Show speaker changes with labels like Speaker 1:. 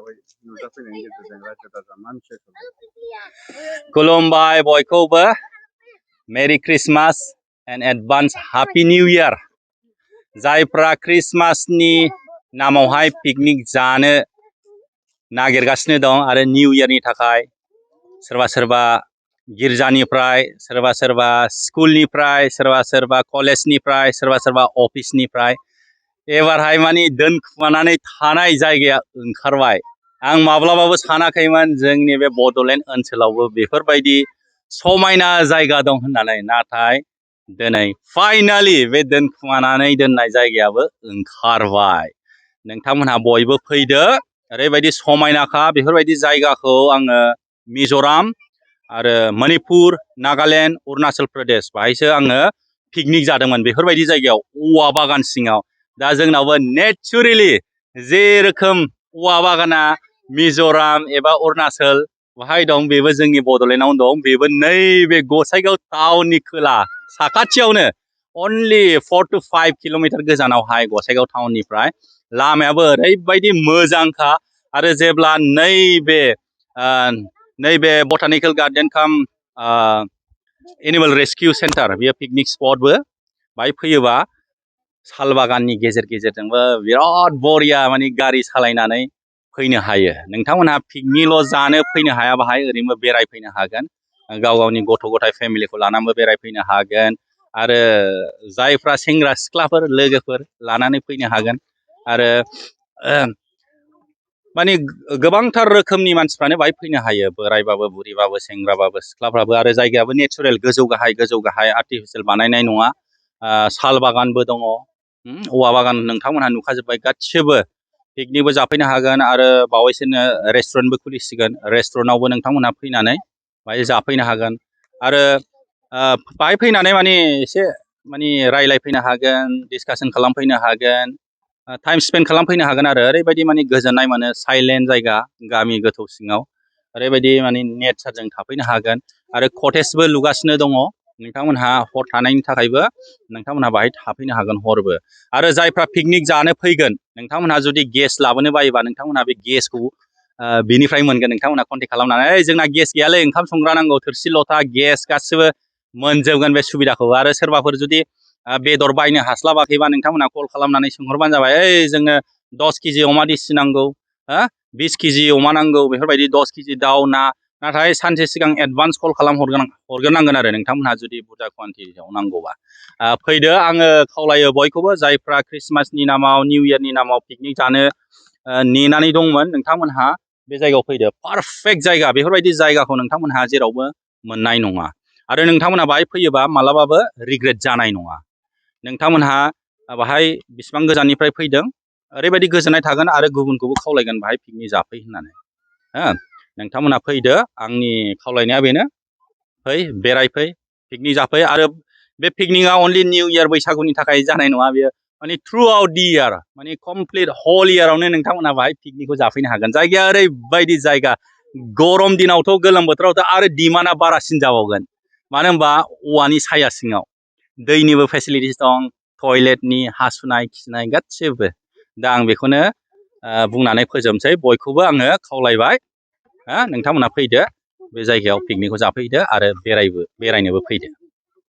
Speaker 1: हिसाबै नुजाफैनायनि गेजेरजों रायजो राजा मा मिथियो
Speaker 2: खुलुमबाय बयखौबो merry Christmas and advance happy new year जायफ्रा क्रिसमासनि नामावहाय पिकनिक जानो नागिरगासिनो दं आरो निउ इयारनि थाखाय सोरबा सोरबा गिर्जानिफ्राय सोरबा सोरबा स्कुलनिफ्राय सोरबा सोरबा कलेजनिफ्राय सोरबा सोरबा अफिसनिफ्राय एबारहाय माने दोनखुमानानै थानाय जायगाया ओंखारबाय आं माब्लाबाबो सानाखैमोन जोंनि बे बड'लेण्ड ओनसोलावबो बेफोरबायदि समायना जायगा दं होननानै नाथाय दिनै फाइनालि बे दोनखुमानानै दोननाय जायगायाबो ओंखारबाय नोंथांमोनहा बयबो फैदो ओरैबायदि समायनाखा बेफोरबायदि जायगाखौ आङो मिज'राम आरो मणिपुर नागालेण्ड अरुणाचल प्रदेश बाहायसो आङो पिकनिक जादोंमोन बेफोरबायदि जायगायाव औवा बागान सिङाव दा जोंनावबो नेचारेलि जे रोखोम औवा बागाना मिज'राम एबा अरुणाचल बाहाय दं बेबो जोंनि बड'लेण्डआवनो दं बेबो नैबे गसाइगाव टाउननि खोला साखाथियावनो अनलि 4 to 5 किल'मिटार गोजानावहाय गसाइगाव टाउननिफ्राय लामायाबो ओरैबायदि मोजांखा आरो जेब्ला नैबे बटानिकेल गार्डेन काम एनिमेल रेस्किउ सेन्टार बेयो पिकनिक स्पटबो बाहाय फैयोबा साल बागाननि गेजेर गेजेरजोंबो बिराद बरिया माने गारि सालायनानै फैनो हायो नोंथांमोनहा पिकनिकल' जानो फैनो हाया बाहाय ओरैनो बेरायफैनो हागोन गाव गावनि गथ' गथाय फेमिलिखौ लानानैबो बेरायफैनो हागोन आरो जायफ्रा सेंग्रा सिख्लाफोर लोगोफोर लानानै फैनो हागोन आरो माने गोबांथार रोखोमनि मानसिफ्रानो बाहाय फैनो हायो बोरायबाबो बुरिबाबो सेंग्राबाबो सिख्लाफ्राबो आरो जायगायाबो नेचारेल गोजौ गाहाय आर्टिफिशियेल बानायनाय नङा साल बागानबो दङ औवा बागान नोंथांमोनहा नुखाजोब्बाय गासिबो पिकनिकबो जाफैनो हागोन आरो बावैसोनो रेस्टुरेन्टबो खुलिसिगोन रेस्टुरेन्टआवबो नोंथांमोनहा फैनानै बाहाय जाफैनो हागोन आरो बाहाय फैनानै माने एसे माने रायलायफैनो हागोन डिसकासन खालामफैनो हागोन टाइम स्पेन्ड खालामफैनो हागोन आरो ओरैबायदि माने गोजोननाय मोनो साइलेन्ट जायगा गामि गोथौ सिङाव ओरैबायदि माने नेचारजों थाफैनो हागोन आरो कटेजबो लुगासिनो दङ नोंथांमोनहा हर थानायनि थाखायबो नोंथांमोनहा बाहाय थाफैनो हागोन हरबो आरो जायफ्रा पिकनिक जानो फैगोन नोंथांमोनहा जुदि गेस लाबोनो बायोबा नोंथांमोनहा बे गेसखौ बिनिफ्राय मोनगोन नोंथांमोनहा कन्टेक्ट खालामनानै जोंना गेस गैयालै ओंखाम संग्रा नांगौ थोरसि लथा गेस गासिबो मोनजोबगोन बे सुबिदाखौ आरो सोरबाफोर जुदि बेदर बायनो हास्लाबाखैबा नोंथांमोनहा कल खालामनानै सोंहरबानो जाबाय जोंनो 10 केजि अमा दिसि नांगौ 20 केजि अमा नांगौ बेफोरबायदि 10 केजि दाउ ना नाथाय सानसे सिगां एडभान्स कल खालाम हरग्रोनांगोन आरो नोंथांमोनहा जुदि बुरजा कुवान्टिटियाव नांगौबा फैदो आङो खावलायो बयखौबो जायफ्रा क्रिसमासनि नामाव निउ इयारनि नामाव पिकनिक जानो नेनानै दंमोन नोंथांमोनहा बे जायगायाव फैदो पारफेक्ट जायगा बेफोरबायदि जायगाखौ नोंथांमोनहा जेरावबो मोननाय नङा आरो नोंथांमोनहा बाहाय फैयोबा मालाबाबो रिग्रेट जानाय नङा नोंथांमोनहा बाहाय बिसिबां गोजाननिफ्राय फैदों ओरैबायदि गोजोननाय थागोन आरो गुबुनखौबो खावलायगोन बाहाय पिकनिक जाफै होननानै नोंथांमोनहा फैदो आंनि खावलायनाया बेनो फै बेरायफै पिकनिक जाफै आरो बे पिकनिकआ अनलि निउ इयार बैसागुनि थाखाय जानाय नङा बेयो माने थ्रु आउट दि इयार माने कमप्लिट हल इयारावनो नोंथांमोनहा बाहाय पिकनिकखौ जाफैनो हागोन जायगाया ओरैबायदि जायगा गरम दिनावथ' गोलोम बोथोरावथ' आरो डिमान्डआ बारासिन जाबावगोन मानो होनबा औवानि साया सिङाव दैनिबो फेसिलिटिस दं टयलेटनि हासुनाय खिनाय गासिबो दा आं बेखौनो बुंनानै फोजोबसै बयखौबो आङो खावलायबाय नोंथांमोनहा फैदो बे जायगायाव पिकनिकखौ जाफैदो आरो बेरायनोबो फैदो